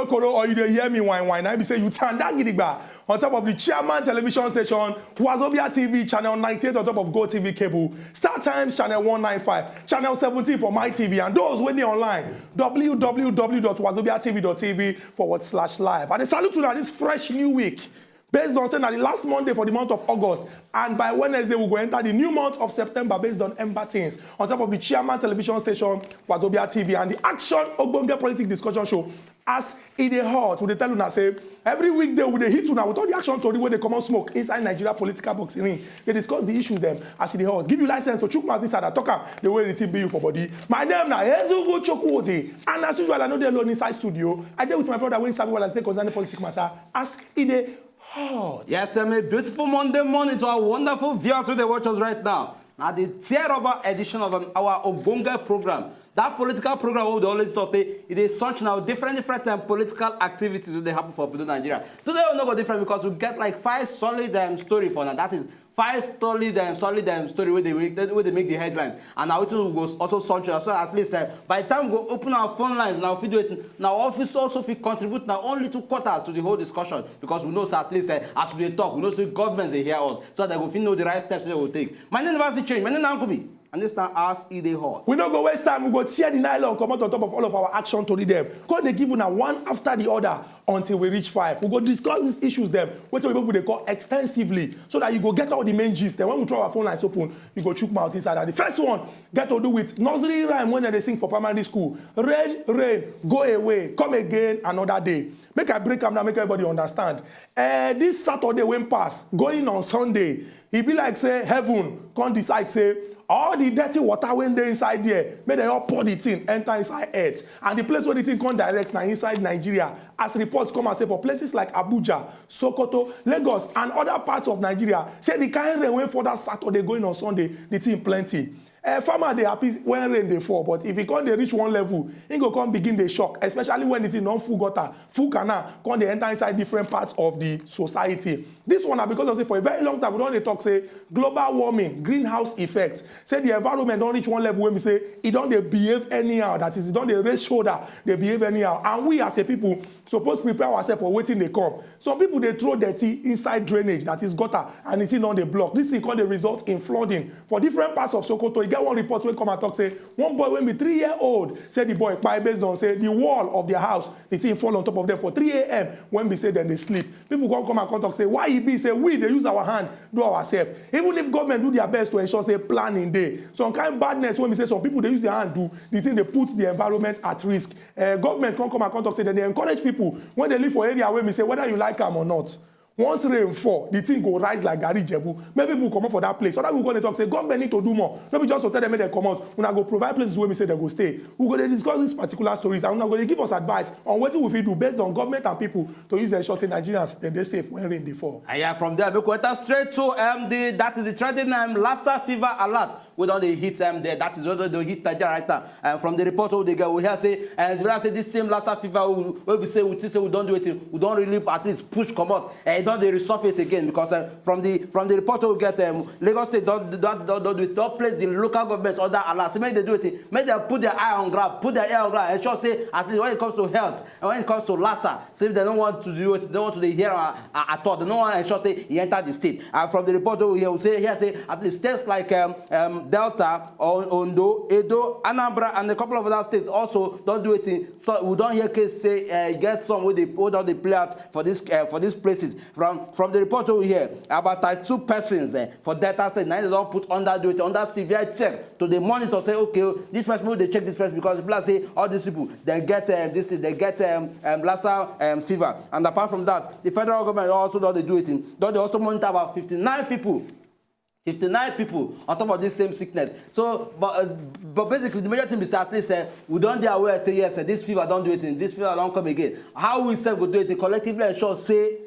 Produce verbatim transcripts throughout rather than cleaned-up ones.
Koro, or you dey hear me wine wine, I be say you tanda gidigba on top of the chairman television station, Wazobia T V channel ninety-eight on top of Go T V cable, Star Times channel one ninety-five, channel seventeen for my T V, and those wey dey online, w w w dot wazobia t v dot t v forward slash live. I dey salute una this fresh new week. Based on say na the last Monday for the month of August, and by Wednesday we go enter the new month of September based on Ember Things on top of the chairman television station, Wazobia T V, and the Action Ogbonge Politic Discussion Show, as e dey hot. We dey tell una say every weekday we dey hit una with all the action tori wey dey comot smoke inside Nigeria political boxing ring. Dey discuss the issue dem as e dey hot. Give you license to chook mouth inside and talk am the way the thing be you for body. My name na Ezugu Chukwudi, and as usual, I no dey alone inside studio. I dey with my brother wey sabi well as dey concerning politics matter as e dey hot. Yes, um, a beautiful Monday morning to our wonderful viewers who dey watch us right now. Now the tear rubber edition of, um, our Ogbonge program. That political program wey we dey always talk say e dey search now different different um, political activities wey dey happen for Obodo Nigeria. Today we no go different because we get like five solid um, story for now. That is five solid um, solid um, story wey dey make wey dey make the headline, and na wetin we go also search so at least uh, by the time we go open our phone lines na we fit do it na we fit also fit contribute na only two quarters to the whole discussion, because we know say at least uh, as we dey talk, we know say government dey hear us, so dem go fit know the right steps wey dem go take. My name never still change. My name na Nkubi, and this na as e dey hot. We no go waste time, we go tear the nylon comot on top of all of our action tori dem. Come dey give una one after the other until we reach five. We go discuss these issues dem, wetin we people dey call extensively, so that you go get all the main gist dem. When we throw our phone lines open, you go chook mouth inside. And the first one get to do with nursery rhyme wey dem dey sing for primary school. Rain, rain, go away, come again another day. Make I break am down, make everybody understand. Eh, this Saturday wey pass, going on Sunday, e be like say heaven come decide say all the dirty water wey dey inside there, make dem all pour the thing enter inside earth. And the place wey the thing come direct na inside Nigeria. As reports come out say for places like Abuja, Sokoto, Lagos, and other parts of Nigeria, say the kind rain wey fall that Saturday going on Sunday, the thing plenty. Eh, farmer dey happy when rain dey fall, but if e come dey reach one level, e go come begin dey shock, especially when the thing don full gutter, full canal, come dey enter inside different parts of the society. This one na because of say for a very long time we don dey talk say global warming, greenhouse effect, say the environment don reach one level wey be say e don dey behave anyhow, that is, e don dey raise shoulder, dey behave anyhow, and we as a people suppose prepare ourselves for wetin dey come. Some people dey throw dirty inside drainage, that is gutter, and the thing don dey block. This thing come dey result in flooding for different parts of Sokoto. E get one report wey come and talk say one boy wey be three year old, say the boy kpai based on say the wall of their house, the thing fall on top of them for three a m when be say dem dey sleep. People come come and come talk say why e be say we dey use our hand do ourselves, even if government do their best to ensure say planning dey. Some kind badness wey be say some people dey use their hand do, the thing dey put the environment at risk. Eh, government come come and come talk say dem dey encourage people wey dey live for area wey be say whether you like am or not, once rain fall, the thing go rise like garri Ijebu. Many people comot for that place. Other people come dey talk say government need to do more. No be just to tell them make dem comot. Una go provide places wey be say dem go stay. We go dey discuss these particular stories, and una go dey give us advice on wetin we fit do based on government and people to use ensure say Nigerians dem dey safe when rain dey fall. And yeah, from there, make we enter straight to um, the that is the trending um, Lassa fever alert. We don dey hit um, there. That is what dey hit Nigeria right now. Um, from the report wey dey get, we hear say um, we hear say this same Lassa fever wey we- wey we say we think say we don do wetin we don really at least push comot. Uh, e don dey resurface again because uh, from the from the report wey we get, um, Lagos State don don don don, do it, don place the local government under alert. Say make dem do wetin make dem put their eye on ground, put their ear on ground, ensure say at least when it comes to health and when it comes to Lassa, say dem no want to do it, dem no want to dey hear am uh, at all. Dem no want ensure say e enter the state. And from the report wey we hear, we say hear say at least states like um, um, Delta, O- Ondo, Edo, Anambra, and a couple of other states also don do wetin. So we don hear case say uh, e get some wey dey wey don dey play out for this uh, for these places. From from the report wey we hear, about thirty-two persons uh, for Delta State na im dem don put under duty, under severe check to dey monitor say okay o, this person, make we dey check this person because e be like say all these people dem get uh, this thing, dem get um, um, Lassa um, fever. And apart from that, the federal government also don dey do wetin, don dey also monitor about fifty-nine people, fifty-nine people on top of this same sickness. So but uh, but basically the major thing be say at least uh, we don dey aware say yes uh, this fever don do wetin, this fever don come again. How we sef go do wetin, collectively ensure say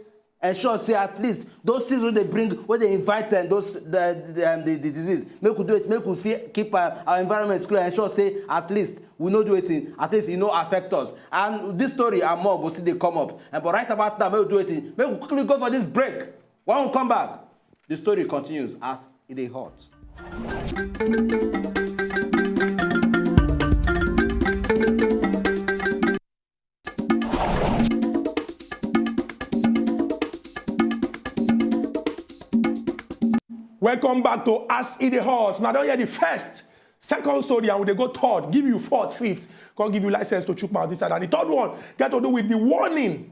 ensure say at least those things wey dey bring, wey dey invite um, those the, the, um, the, the disease, make we do it, make we fit keep uh, our environment clean, ensure say at least we no do wetin, at least e no affect us. And this story and more go still dey come up. Uh, but right about now, make we do wetin, make we quickly go for this break. When we come back, the story continues as e dey hot. And come back to As E Dey Hot. Now, don't hear the first, second story, and we dey go third, give you fourth, fifth, come give you license to chook mouth inside. And the third one get to do with the warning.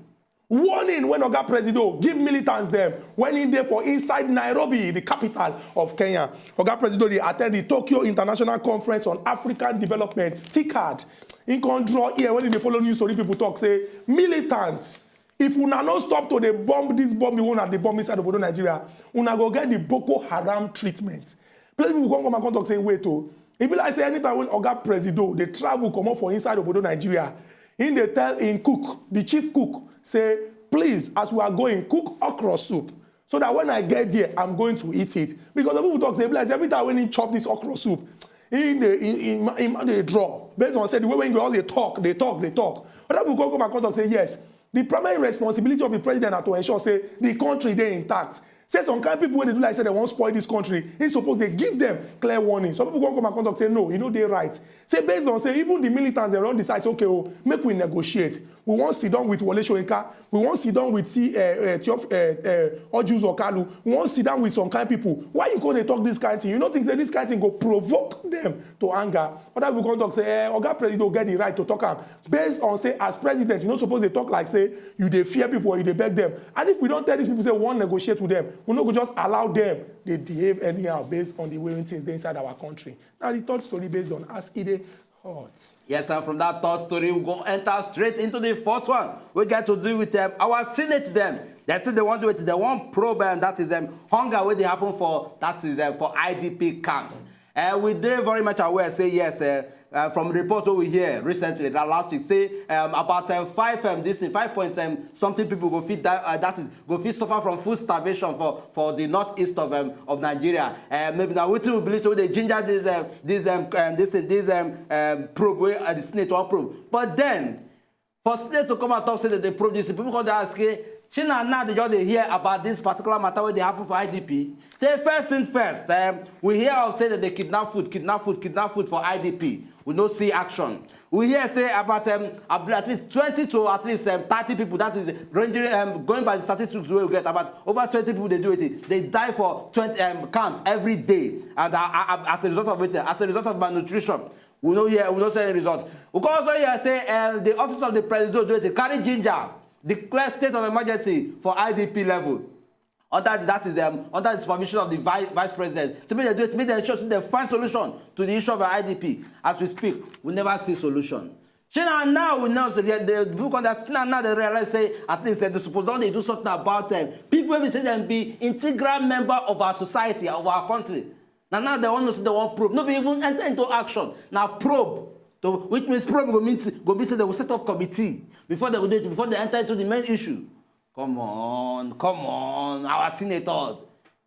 Warning when Oga Presido give militants them when he dey for inside Nairobi, the capital of Kenya. Oga Presido dey attend the Tokyo International Conference on African Development, TICAD. He come draw here when he dey follow news story people talk say militants, if una no stop to dey bomb this bomb, you wanna dey bomb inside obodo Nigeria, una go get the Boko Haram treatment. Plenty people come come and come talk say wait oh, e be like say anytime when Oga Presido dey travel comot for inside obodo Nigeria, he dey tell him cook, the chief cook, say please, as we are going, cook okra soup so that when I get there, I'm going to eat it. Because some people talk say e be like say every time when he chop this okra soup, he dey he, he, he, he dey draw. Based on say the way when he go dey talk, dey talk, dey talk. Other people come come and come talk say yes, the primary responsibility of the president na to ensure say the country dey intact. Say some kind people wey dey do like say they wan spoil this country, he suppose dey give them clear warning. Some people come come and come talk say no, e no dey right. Say based on say even the militants dem don decide say okay oh, make we negotiate. We wan sit down with Wole Soyinka, we wan sit down with T, uh, uh, T of, uh, uh, Orji Uzor Kalu, we wan sit down with some kind people. Why you come dey talk this kind thing? You no think say this kind thing go provoke them to anger? Other people come talk say eh, Oga Presido get the right to talk am. Based on say as president, you no suppose dey talk like say you dey fear people or you dey beg them. And if we don tell these people say we wan negotiate with them, we no go just allow them dey behave anyhow based on the way things dey inside our country. Na the third story based on As E Dey Hot. Yes, and from that third story, we go enter straight into the fourth one. We get to do with um, our Senate them. They say they wan do it, they wan probe um, that is um, hunger wey dey happen for that is um, for I D P camps. Uh, we dey very much aware say yes, uh, uh, from report wey we hear recently that last week say um, about um, five um, this thing, five point um, something people go fit die, uh, that is go fit suffer from food starvation for for the northeast of um, of Nigeria. Uh, maybe na wetin we believe say we dey ginger this um, this um, um, this thing, this um, um, probe wey uh, the Senate wan probe. But then for Senate to come and talk say that they probe this thing, people come dey ask say shey na now they just dey hear about this particular matter wey dey happen for I D P. Say first thing first, um, we hear of say that they kidnap food, kidnap food, kidnap food for I D P. We no see action. We hear say about um, at least twenty to at least um, thirty people, that is ranging um, going by the statistics wey we get, about over twenty people dey do it. They die for twenty um, camps every day, and uh, uh, as a result of it, as a result of malnutrition, we no hear, we no see any result. We come also hear say um, the office of the president do it, carry ginger, declare state of emergency for I D P level. Under the, that is um, under the supervision of the vice, vice president. So make they do it, make they ensure say they find solution to the issue of I D P. As we speak, we never see solution. Shey na now we know say the people come dey now now they realize say at least they suppose don dey do something about them. People wey be say dem be integral member of our society, of our country. Na now they wan know say they wan probe. No be even enter into action. Na probe. So, which means probe go mean go be say they go set up committee before they go do it, before they enter into the main issue. Come on, come on, our senators.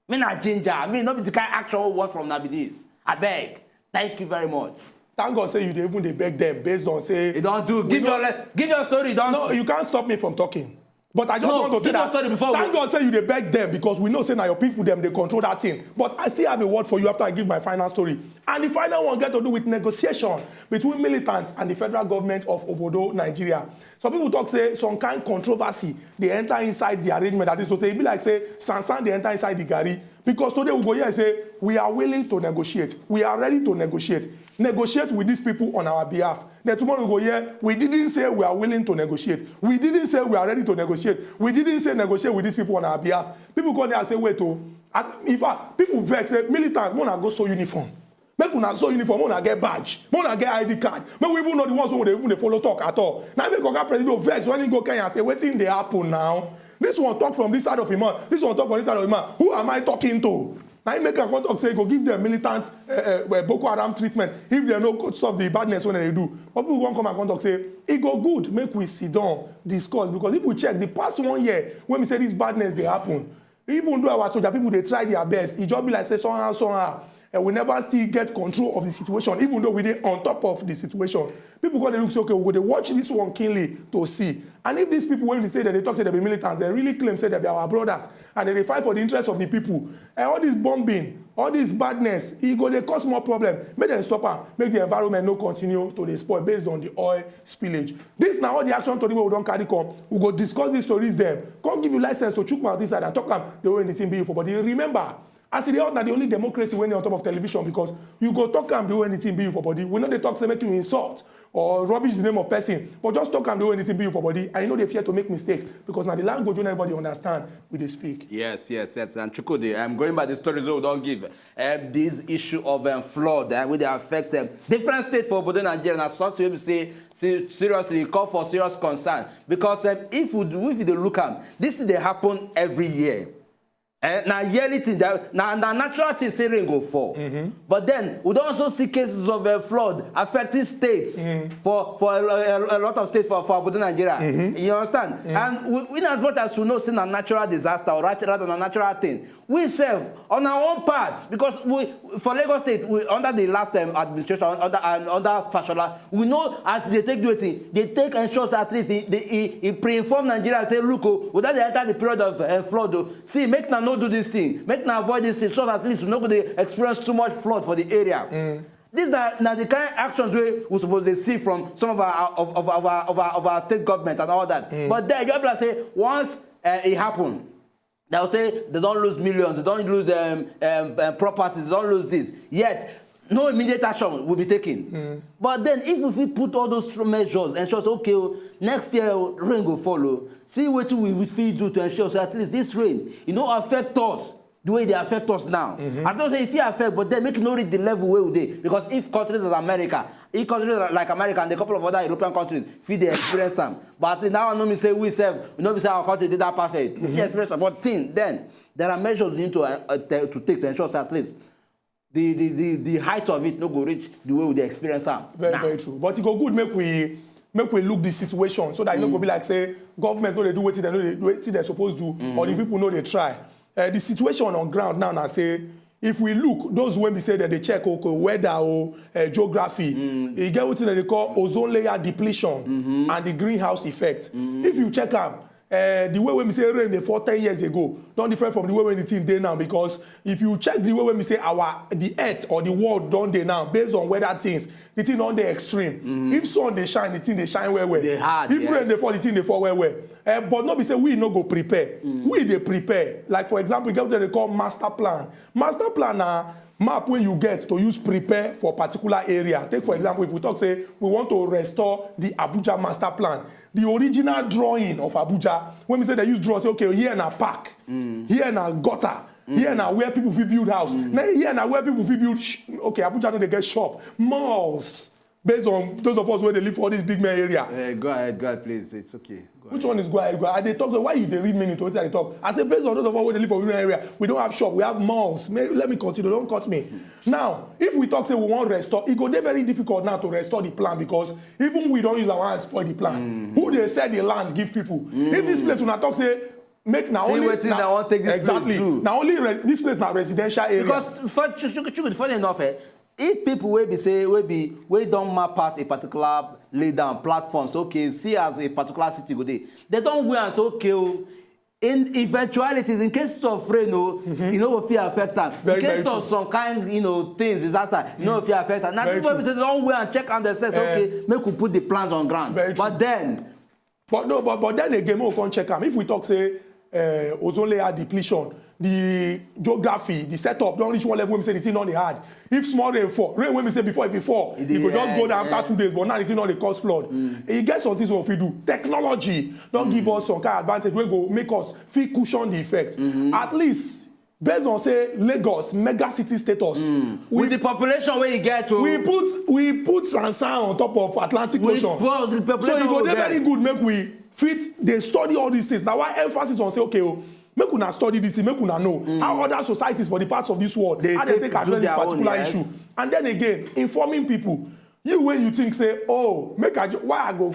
Me na ginger, me no be the kind action we want from na be this. Abeg, thank you very much. Thank God say you dey even dey beg them based on say. You don do. Give your le- give your story. Don. No, you can't stop me from talking. But I just no, want to say give your that story before thank we- God say you dey beg them because we know say na your people dem dey control that thing. But I still have a word for you after I give my final story. And the final one get to do with negotiation between militants and the federal government of Obodo, Nigeria. Some people talk say some kind controversy dey enter inside the arrangement. That is to say, e be like say sansan dey enter inside the garri. Because today we go hear say we are willing to negotiate, we are ready to negotiate, negotiate with these people on our behalf. Then tomorrow we go hear we didn't say we are willing to negotiate, we didn't say we are ready to negotiate, we didn't say negotiate with these people on our behalf. People come there and say wait oh, and in fact people vex say militant, make una go sew uniform. Make una sew uniform, make una get badge, make una get I D card. Make we even know the ones wey dey even dey follow talk at all. Na make Oga Presido vex when he go Kenya and say wetin dey happen now. This one talk from this side of him mouth, this one talk from this side of him mouth. Who am I talking to? Na him make am come talk say he go give them militant uh, uh, Boko Haram treatment if they no go stop the badness wey they dey do. But people wan come and come talk say e go good make we sit down discuss, because if we check the past one year when we say this badness dey happen, even though our soldier people dey try their best, e just be like say somehow somehow and we never still get control of the situation, even though we dey on top of the situation. People go dey look say okay, we go dey watch this one keenly to see. And if these people wey dey say dem dey talk say dem be militants, dem really claim say dem be our brothers and dem dey fight for the interest of the people, and all this bombing, all this badness, e go dey cause more problem. Make dem stop am, make the environment no continue to dey spoil based on the oil spillage. This na all the action tori wey we don carry come. We go discuss these stories dem, come give you license to chook mouth inside and talk am the way the thing be you for body. Remember, As e dey hot, na the only democracy wey dey on top of television, because you go talk am the way anything be you for body. We no dey talk say make you insult or rubbish the name of person, but just talk am the way anything be you for body, and you no dey fear to make mistake, because na the language wey everybody understand we dey speak. Yes, yes, yes. And Chukwudi, I'm going by the stories wey we don give. Um, this issue of um, flood uh, wey dey affect um, different states for obodo Nigeria na something wey be say se- seriously e call for serious concern, because um, if we do, if we dey look am, this thing dey happen every year. Eh, na yearly thing that, na na natural thing say rain go fall, but then we don also see cases of uh, flood affecting states for for a, a, a lot of states for for obodo Nigeria. You understand? And we, in as much as we know say na natural disaster, or rather, rather na natural thing, we sef on our own part, because we for Lagos State, we under the last um, administration, under um, under Fashola, we know as they take do wetin they take ensure say at least e dey e e pre-inform Nigeria say, look o, without they enter the period of uh, flood o, see, make na no do this thing, make na avoid this thing, so that at least we no go dey experience too much flood for the area. These na na the kind actions wey we suppose dey see from some of our of, of, of, our, of, our, of our state government and all that. But then you just be like say once uh, e happen, they will say they don lose millions, they don lose um, um, um, properties, they don lose this. Yet no immediate action will be taken. But then if we fit put all those tr- measures, ensure say okay o, next year o, rain go fall o, see wetin we we fit do to ensure say at least this rain e no affect us the way e dey affect us now. I don say e fit affect, but then make e no reach the level wey we dey, because if countries like America, if countries like America and a couple of other European countries fit dey experience am, but that one no mean say we sef, no be say our country dey that perfect. We fit experience am, but thing then there are measures we need to uh, uh, te- to take to ensure say at least the the the the height of it no go reach the way we dey experience am. Very, now. Very true. But e go good make we make we look the situation, so that e no go be like say government no dey do wetin dem no dey do, wetin dem suppose do, or the people no dey try. Uh, the situation on ground now na say, if we look, those wey be say dem dey check, okay, weather o, uh, geography, e get wetin dem dey call ozone layer depletion and the greenhouse effect. If you check am, uh, the way wey be say rain dey fall ten years ago don different from the way wey the thing dey now, because if you check the way wey be say our the earth or the world don dey now, based on weather things, the thing don dey extreme. If sun dey shine, the thing dey shine well well. Dey hard, if yes. Rain dey fall, the thing dey fall well well. Eh, but no be say we no go prepare. We dey prepare. Like, for example, e get wetin dem dey call master plan. Master plan na map wey you get to use prepare for particular area. Take, for example, if we talk say we want to restore the Abuja master plan, the original drawing of Abuja, wey be say dem use draw say, okay, here na park, here na gutter, here na where people fit build house, na here na where people fit build sh- okay, Abuja no dey get shop, malls, based on those of us wey dey live for all this big men area. Eh, go ahead, go ahead, please. It's okay. Go Which ahead. One is go ahead, go ahead? I dey talk, so why you dey read meaning to wetin I dey talk? I say, based on those of us wey dey live for big men area, we don have shop, we have malls. May, let me continue, don't cut me. Now, if we talk say we wan restore, e go dey very difficult now to restore the plan, because even we don use our hand spoil the plan. Who dey sell the land give people? If this place una talk say make na See only wetin na, I wan take this place exactly do. Na only re, this place na residential area. Because for, Chuku, Chuku, funny enough, eh, if people wey be say wey be wey don map out a particular lay down platform, so okay, see as a particular city go dey, they don wear am say okay o, in eventualities, in cases of rain o, e no go fit affect am. Very, in case very of true. Some kind, you know, things, disaster, e no go fit affect am. Na Very people wey true. Be say don wear and check am themselves. Eh. Okay, make we put the plans on ground. Very true. But then, But no, but, but then again, we come check am. If we talk say uh, ozone layer depletion, the geography, the setup don reach one level wey we say the thing don dey hard. If small rain fall, rain wey we say before, if e fall, E e go dey, just go down eh, after two days, but now the thing don dey cause flood. E get some things wey we fit do. Technology don give us some kind advantage wey go make us fit cushion the effect. At least, based on say Lagos mega city status, With the population wey e get o. We put we put Sansan on top of Atlantic We Ocean. Put the population So e go wey dey get. Very good make we fit dey study all these things. Na why emphasis on say, okay o, make una study this thing, make una know how other societies for the parts of this world, They how they take take do address this their own, particular yes. Issue. And then again, informing people. You, when you think say, oh, make I ju- why I go,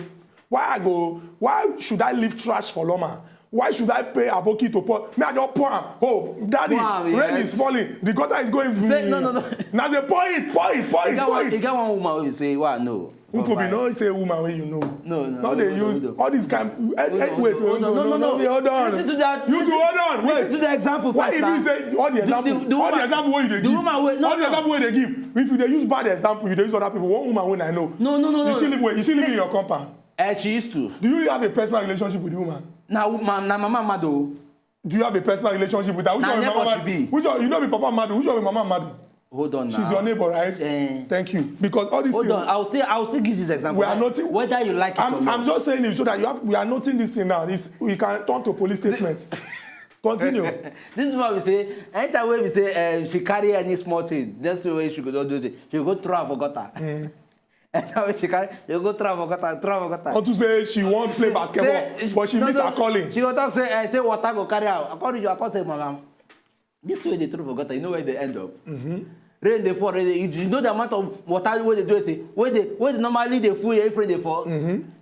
why I go, why should I leave trash for Loma? Why should I pay Aboki to pour? Me, I just pour am. Oh, daddy, Pour am, rain yes. Is falling. The gutter is going. Say, no, no, no. Now say pour it, pour it, pour E it, get pour one, e it. Get one woman wey be say, "Why no?" Nkobi, no say woman wey you know. No, no, No, no, they no, use no, no. All these kind. Eh, Hold eh, on, wait, hold on, wait, no, no, no, no, no. Wait, hold on. Listen to that. You too, hold on. Wait. Listen to the example Why first, you mean now. Say all the The, example, the, the all the woman, example wey you dey the give, woman wey, no, all the no. Example wey you dey give. If you dey use bad example, you dey use other people. One woman wey I know. No, no, no, You no. Still live where? You still live in your compound. Eh, she used to. Do you have a personal relationship with the woman? Na woman, na mama mado. Do you have a personal relationship with her? Which Na one be neighbor Mama she be. Madu? Which one? You know be Papa Madu. Which one be Mama Madu? Hold on now. She's your neighbor, right? Eh. Thank you. Because all this Hold thing, on, I'll still I'll still give this example. We are not- Whether you like it or I'm, not. I'm just saying it so that you have we are noting this thing now. It's, you can turn to police statement. Continue. This is why we say anytime wey we say um, she carry any small thing, that's the way she go don do it. She go throw am for gutter. Anytime wey she carry, she go throw am for gutter, throw am for gutter. Want to say she won't play basketball, Say- but she no, miss no, her calling. She go talk say, eh, say water go carry out. According to you, I come say, Mama, this way they throw for gutter, you know where they end up. Rain dey fall, rain dey, you know the amount of water wey dey do it, wey dey wey dey normally dey full here if rain dey fall.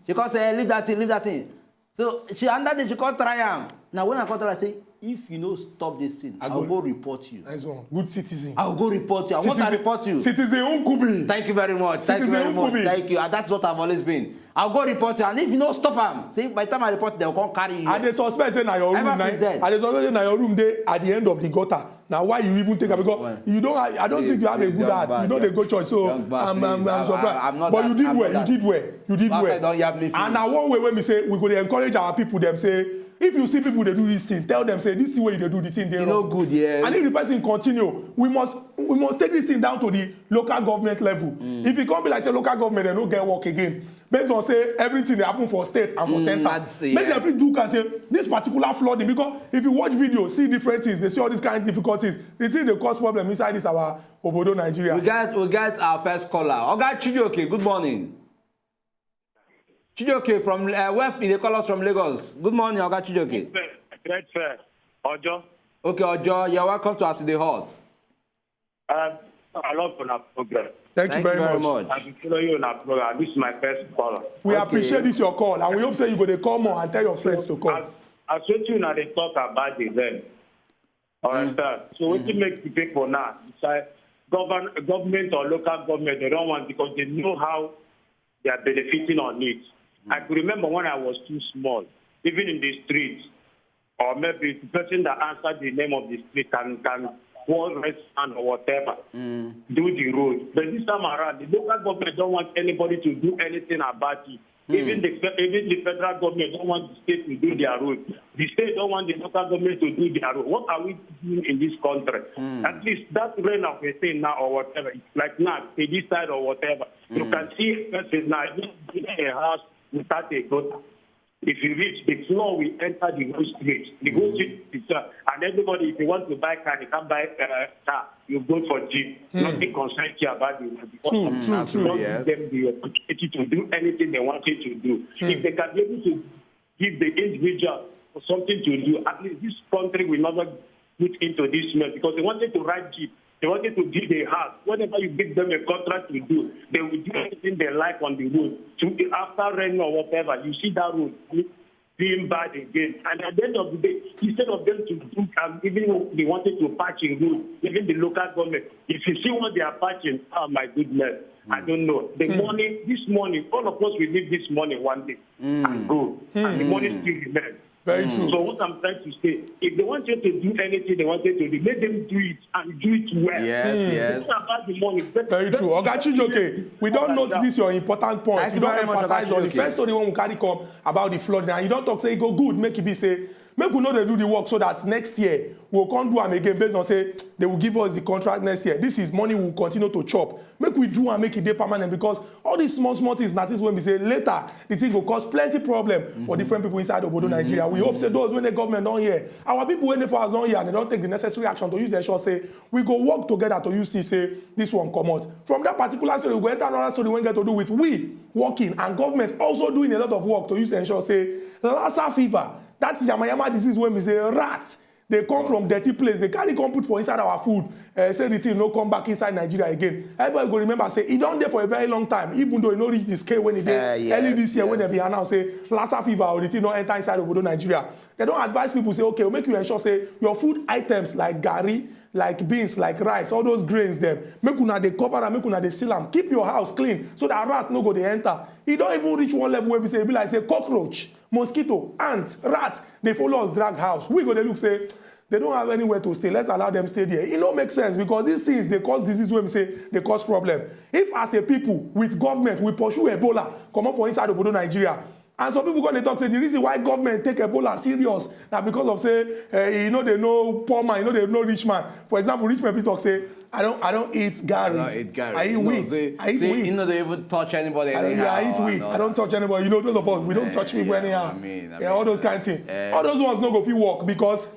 She come say, eh, leave that thing, leave that thing. So she under there, she come try am. Now when I come try, I say, if you no stop this thing, I I go go- report you. Nice one. Good citizen. I go report you. I want to Citizen- report you. Citizen Nkubi. Thank you very much. Thank you very Citizen much. Nkubi. Thank you. And that's what I've always been. I'll go report you. And if you no stop am, see, by the time I report, they'll come carry you. I dey suspect say na your room Ever na. since then. I dey suspect say na your room dey at the end of the gutter. Na why you even take am because Well, you don't. I, I don't think you have a good young heart. bad, You no dey young- go church, so young bad, I'm, please. I'm, I'm I- surprised. I- I'm not But that- you did I'm well. not You that- did well. You did Pastor, well. don't yab me finish. And na one way wey we say we go dey encourage our people. Dem say if you see people dey do this thing, tell them say this thing wey you dey do the thing dey E wrong. No good, yes. And if the person continue, we must we must take this thing down to the local government level. If e come be like say local government dem no get work again, based on say everything dey happen for state and for Mm, center, that's it, make yeah. dem fit do can say this particular flooding, because if you watch video, see different things, dey see all these kind of difficulties, the thing dey cause problem inside this our obodo Nigeria. We got we got our first caller. Oga Chijioke, good morning. Chijioke from uh, where you dey call us from Lagos. Good morning, Oga Chijioke. Great fair. Ojo. Okay, Ojo, you're welcome to As E Dey Hot. Uh, I love una program. Thank, you very, much. I be follow you una program. This is my first caller. We Okay. appreciate this your call, and we hope say you go dey call more and tell your friends to call. As, as wetin una dey talk about the rent, understand? So wetin make the people now decide govern, government or local government they don't want because they know how they are benefiting on it. I could remember when I was too small, even in the streets, or maybe the person that answered the name of the street can can hold restaurant or whatever, do the road. But this time around, the local government don't want anybody to do anything about it. Even the fe- even the federal government don't want the state to do their road. The state don't want the local government to do their road. What are we doing in this country? At least that rain of a thing now or whatever, it's like now, say this side or whatever. You can see a person now, even building a house without a gutter. If you reach, the floor will enter the whole street. The whole street is uh, and everybody, if you want to buy car, you can't buy uh, car. You go for jeep. Nothing concerns you about the road because True, of true, not true. giving them the opportunity to do anything they wanted to do. If they can be able to give the individual something to do, at least this country will never put into this mess because they wanted to ride jeep. They wanted to build a house. Whatever you give them a contract to do, they will do anything they like on the road. To after rain or whatever, you see that road being bad again. And at the end of the day, instead of them to do, um, even if they wanted to patch a road, even the local government, if you see what they are patching, oh my goodness, I don't know. The money, this money, all of us will leave this money one day and go. And the money still remains. Very true. So what I'm trying to say, if they wanted to do anything they wanted to do, let them do it and do it well. Yes, yes. It's not about the money. Let- Very let- true. Oga Chijioke, we don't Oga, note yeah. This your important point. Thank You you don't very much, emphasize Oga on the Chijioke. First story when we carry come about the flood, and you don't talk say e go good, make it be say make we know they do the work so that next year we'll come do am again based on say they will give us the contract next year. This is money we will continue to chop. Make we do and make it dey permanent because all these small small things na things wey be say later the thing go cause plenty problem for different people inside obodo Nigeria. We hope say those wey the government don hear, our people wey dey for house don hear and they don take the necessary action to use ensure say we go work together to use see say this one comot. From that particular story, we go enter another story wey get to do with we working and government also doing a lot of work to use ensure say Lassa fever, that yamayama disease wey be say rat dey come from dirty place, dey carry come put for inside our food, eh, say the thing no come back inside Nigeria again. Everybody go remember say e don dey for a very long time, even though e no reach the scale when e dey Eh, yes, early this year when yes. dem bin announce say Lassa fever or the thing don enter inside obodo Nigeria. Dem don advise people say, okay, make you ensure say your food items like garri, like beans, like rice, all those grains dem, make una dey cover am, make una dey seal am, keep your house clean so that rat no go dey enter. E don even reach one level wey be say e be like say cockroach, mosquito, ant, rat dey follow us drag house. We go dey look say they don't have anywhere to stay. Let's allow them stay there. E no make sense because these things dey cause disease wey be say dey cause problem. If as a people with government we pursue Ebola comot for inside obodo Nigeria, And some people come dey talk say the reason why government take Ebola serious na because of say, eh, you know, they know poor man, you know, they know rich man. For example, rich man fit talk say, "I don't, I don't eat gari. I eat wheat. I eat wheat. You know, they even touch anybody anyhow. I eat wheat. I don't touch anybody." You know, those of us, we don't touch people anyhow. I mean, yeah, all those kind of things. All those ones no go fit work because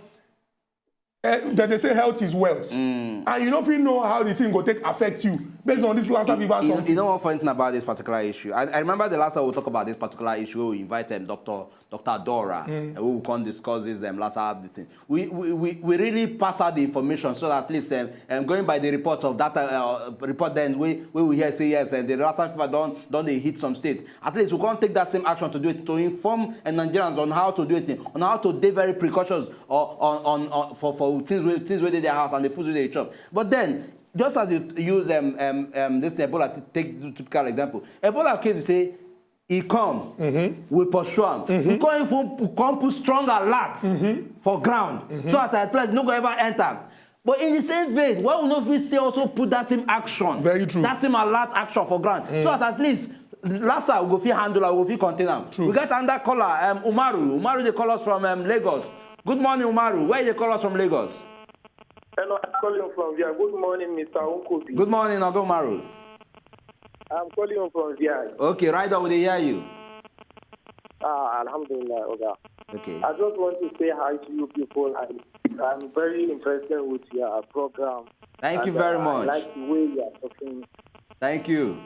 eh, dem dey say health is wealth. And you no fit know how the thing go take affect you based on this Lassa fever something. You know one funny thing about this particular issue? I, I remember the last time we talk about this particular issue, we invite um, Doctor Doctor Dora, and we will come discuss this um, Lassa the thing. We, we, we, we really pass out the information so that at least um, um, going by the report of that uh, report then we, we will hear say yes, and the Lassa fever don don dey hit some states. At least we can't take that same action to do it, to inform uh, Nigerians on how to do it, on how to be very precautious or on, on, on for, for things wey things wey dey their house and the food wey they chop. But then, just as you use um, um, um, this Ebola to take the typical example, Ebola case say e come, we pursue am. We come even pu- come put strong alert for ground so that at least no go ever enter. But in the same vein, why we no fit still also put that same action, very true, that same alert action for ground, so that at least Lassa we go fit handle am, we go fit contain am. True. We get another caller, um, Umaru. Umaru dey call us from um, Lagos. Good morning, Umaru. Where you dey call us from Lagos? Hello, I'm calling from Via. Good morning, Mister Nkubi. Good morning, Oga Umaru. I'm calling you from Via. Okay, right on, we dey hear you. Ah, Alhamdulillah, Oga. Okay. I just want to say hi to you people. I, I'm very impressed with your program. Thank you very much. I like the way you are talking. Thank you.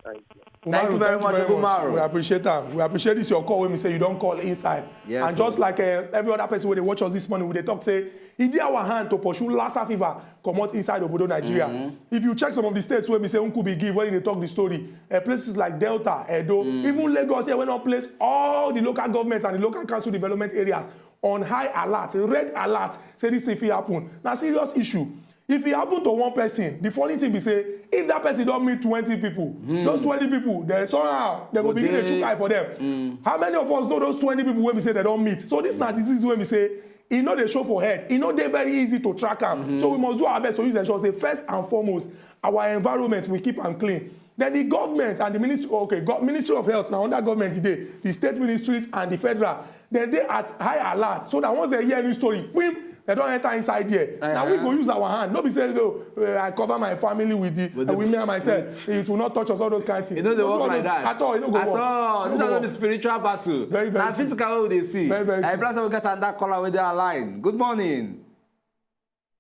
Thank you. Thank you very much, Oga Umaru. We appreciate am. We appreciate this your call wey we say you don call inside. Yes, and just like uh, every other person wey dey watch us this morning, we dey talk say e dey our hand to pursue Lassa fever comot inside obodo Nigeria. If you check some of the states wey be say Nkubi give when e dey talk the story, uh, places like Delta, Edo, even Lagos here wey don place all the local governments and the local council development areas on high alert, red alert, say this thing fit happen. Na serious issue. If e happen to one person, the funny thing be say, if that person don meet twenty people, those twenty people, they somehow they go begin dey chook eye for them. How many of us know those twenty people wey be say they don meet? So this na disease wey be say e no dey show for head, e no dey very easy to track am. So we must do our best to use ensure say first and foremost, our environment, we keep am clean. Then the government and the ministry, okay, go, Ministry of Health na under government e dey, the state ministries and the federal, dem dey at high alert so that once dem hear any story, kpim, dem don enter inside there. Na we go use our hand, no be say, "Oh, eh, I cover my family with the, with the, me and myself, it will not touch us," all those kind of things. E no dey work like that at all. E no go work. This one no be spiritual battle. Very, very true. Na physical wey we dey see. Very, very true. I bless we get another caller wey dey our line. Good morning.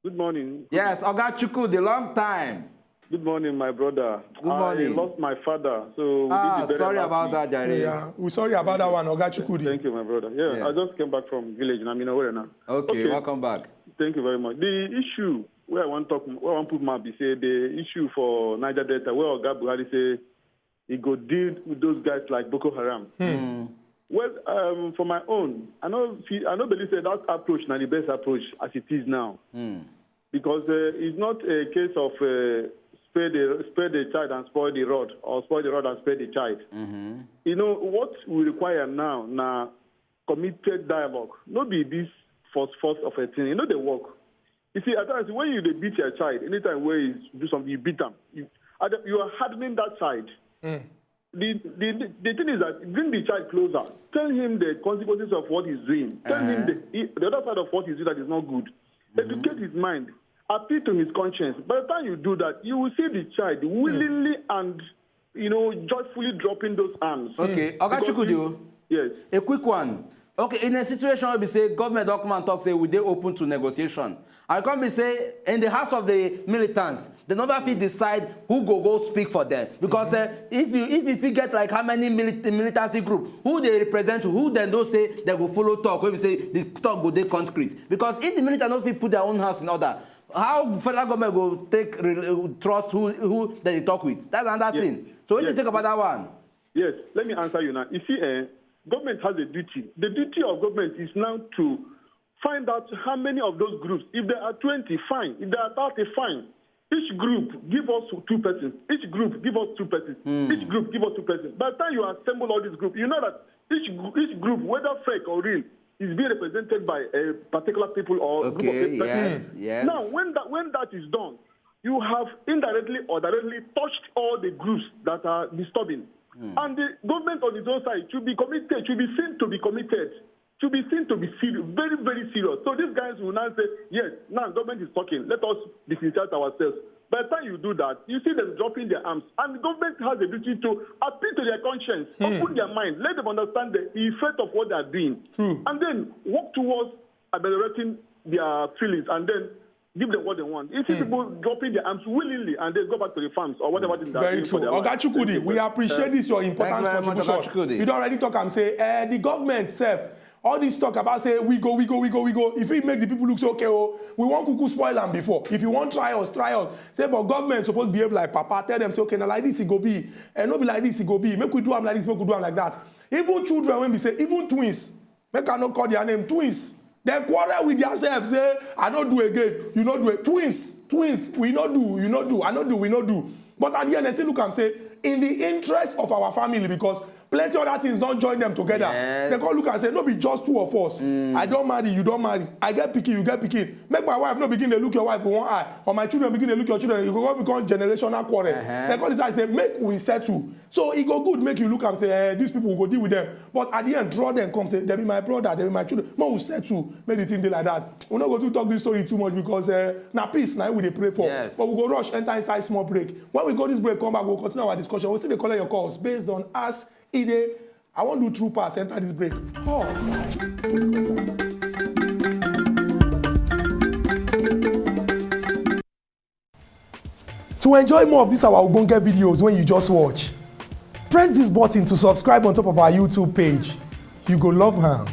Good morning. Yes, Oga Chuku, the long time. Good morning, my brother. Good morning. I lost my father, so we did the burial last week. Ah, sorry about that, Jare. Yeah, we sorry about that one, Oga Chukwudi. Thank you, my brother. Yeah, yeah. I just came back from village, and I'm in Owerri now. Okay, okay, welcome back. Thank you very much. The issue where I want talk, where I want put my be say the issue for Niger Delta, where Oga Buhari say he go deal with those guys like Boko Haram. Hmm. Well, um, for my own, I know, I know believe say that approach na the best approach as it is now. Hmm. Because uh, it's not a case of uh, spare the spare the child and spoil the rod, or spoil the rod and spare the child. You know what we require now na committed dialogue. No be this force force of a thing. You know the work. You see, at times when you dey beat your child, anytime where you do something, you beat them. You, you are hardening that child. The, the, the thing is that bring the child closer. Tell him the consequences of what he's doing. Tell him the, he, the other side of what he's doing that is not good. Educate his mind. Appeal to his conscience. By the time you do that, you will see the child willingly and, you know, joyfully dropping those arms. Okay, Oga Chukwudi. Yes. A quick one. Okay, in a situation where we say government don come and talk say we dey open to negotiation. I come be say in the house of the militants, they never fit decide who go go speak for them. Because uh, if you if you fit get like how many milit- militancy group, who they represent, who then don't say they go follow talk, wey be say the talk go dey concrete. Because if the militant no fit put their own house in order, how federal government go take re- trust who who they talk with? That's another thing. So what do you think about that one? Yes, let me answer you now. You see, eh, government has a duty. The duty of government is now to find out how many of those groups. If there are twenty, fine. If there are thirty, fine. Each group give us two persons. Each group give us two persons. Each group give us two persons. By the time you assemble all these groups, you know that each gr- each group, whether fake or real, is being represented by a particular people or group of persons. Okay, yes, yes. Now, when that when that is done, you have indirectly or directly touched all the groups that are disturbing. And the government on its own side should be committed, should be seen to be committed, should be seen to be serious, very, very serious. So these guys will now say, "Yes, now government is talking. Let us disinterest ourselves." By the time you do that, you see them dropping their arms. And the government has a duty to appeal to their conscience, open their mind, let them understand the effect of what they are doing. True. And then work towards ameliorating their feelings and then give them what they want. You see people dropping their arms willingly and they go back to the farms or whatever thing they are Very doing for true. their Oga life. Chukwudi, we appreciate this your important Thank you very much, contribution. Oga Chukwudi. You don already talk am say eh, the government sef, all this talk about say we go, we go, we go, we go. If it make the people look say okay o, we wan kuku spoil am before. If you wan try us, try us. Say but government suppose behave like papa, tell them say okay na like this e go be, and no be like this e go be. Make we do am like this, make we do am like that. Even children wey be say even twins, make I no call their name, twins. Dem quarrel with theirself say I no do again, you no do it. Twins, twins, we no do, you no do, I no do, we no do. But at the end, dem still look am say in the interest of our family because plenty other things don join them together. Yes. Dem come look am say no be just two of us. I don marry, you don marry. I get pikin, you get pikin. Make my wife no begin dey look your wife with one eye or my children begin dey look your children. E go come become generational quarrel. Dem come decide say make we settle. So e go good make you look am say eh, these people we go deal with them. But at the end, draw them come say dem be my brother, dem be my children. Make we settle, make the thing dey like that. We no go too talk this story too much because eh, na peace na we dey pray for. Yes. But we go rush enter inside small break. When we go this break, come back, we go continue our discussion. We still dey collect your calls based on as e dey. I wan do true pass enter this break. Hot. To enjoy more of these our ogbonge videos wey you just watch, press this button to subscribe on top of our YouTube page. You go love am.